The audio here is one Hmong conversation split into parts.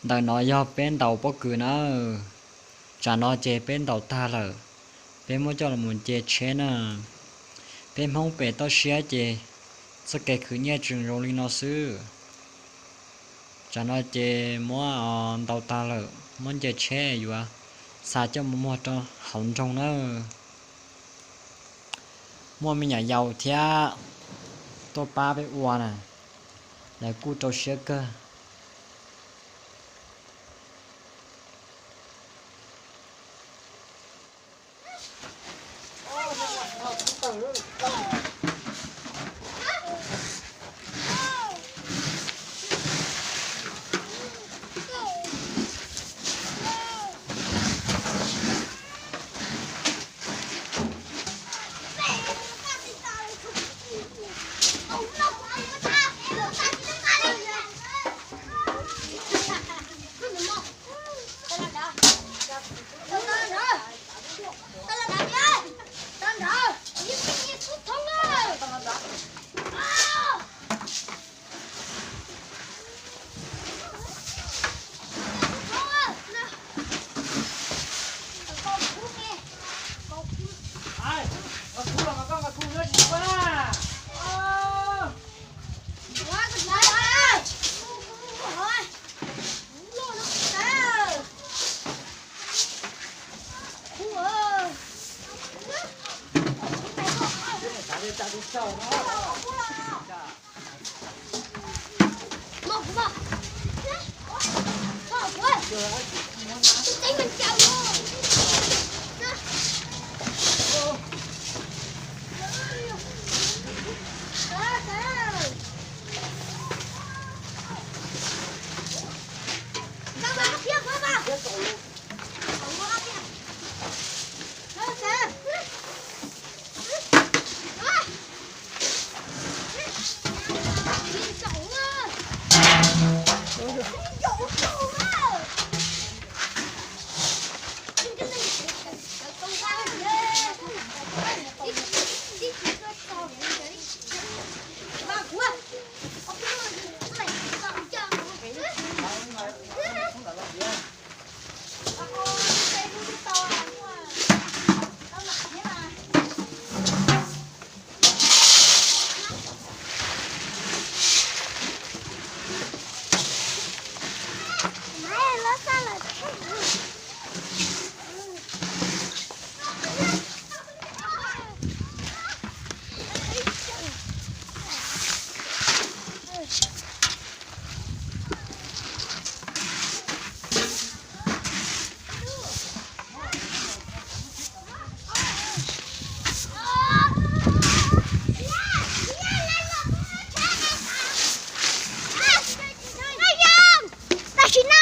Ntawm no yog peb ntaus pob kws na. Tsam no ces peb ntaus tag lawm, peb muab coj los mus nce tsheb na. Peb Hmoob pem toj siab ces txoj kev khwv nyiaj tseem zoo li no xwb. Tsam no ces muab ntaus tag lawm, muab nce tsheb yuav xa coj mus muag rau hauv nroog na. Muaj me nyuam yaus thiab tuaj pab peb ua na, lawv kuj rau siab kawg. Tam sim no,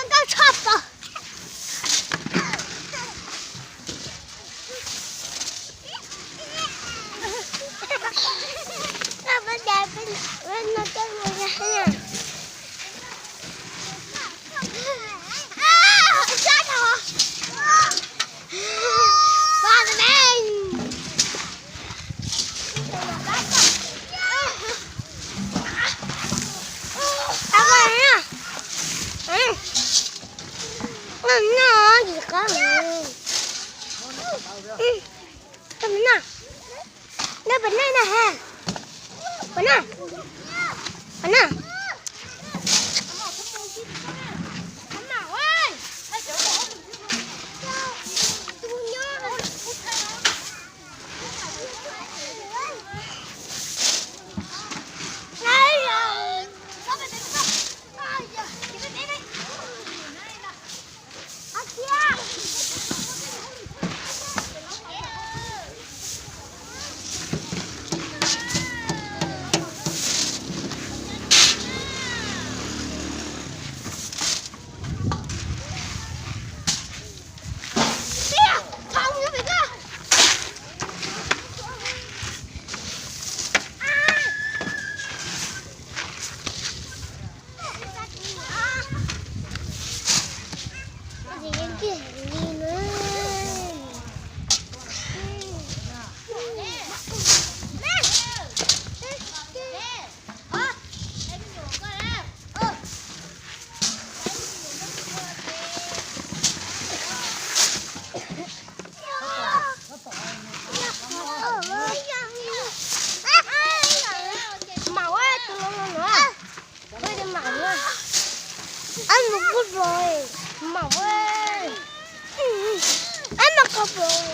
Nkauj tshaj tog. Noj pem nej na ha. Pem na. Pem na. Mam ua tus los los los. Ua tus mam ua. Ab, mus kuj los. Mam ua. Ab, no koj los.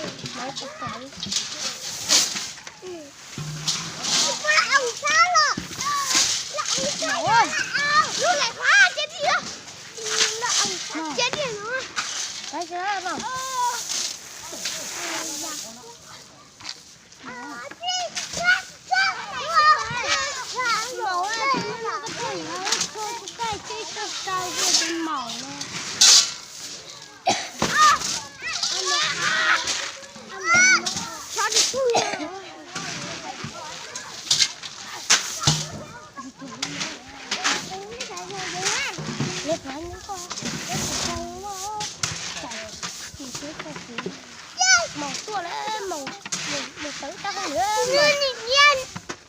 Mus tuaj lawm, mus, mus tawv tag hauj lwm.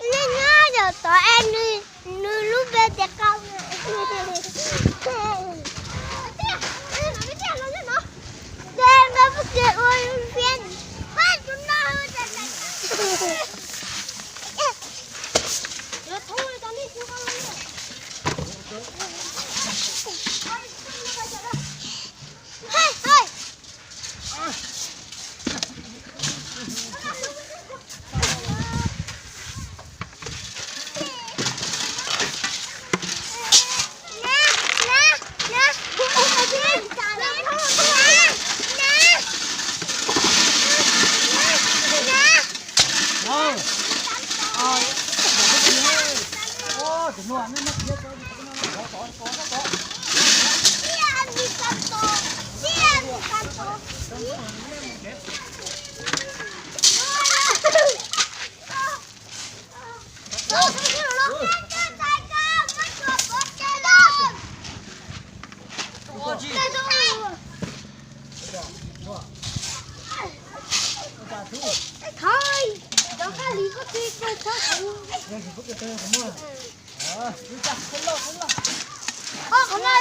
Nws nyob yog tod es nws lub npe tias Qau. Ces nkawd puas kis ua fiab. Hej, hej. Thov cov kab li koj tsis tau thov kuv. Qhov no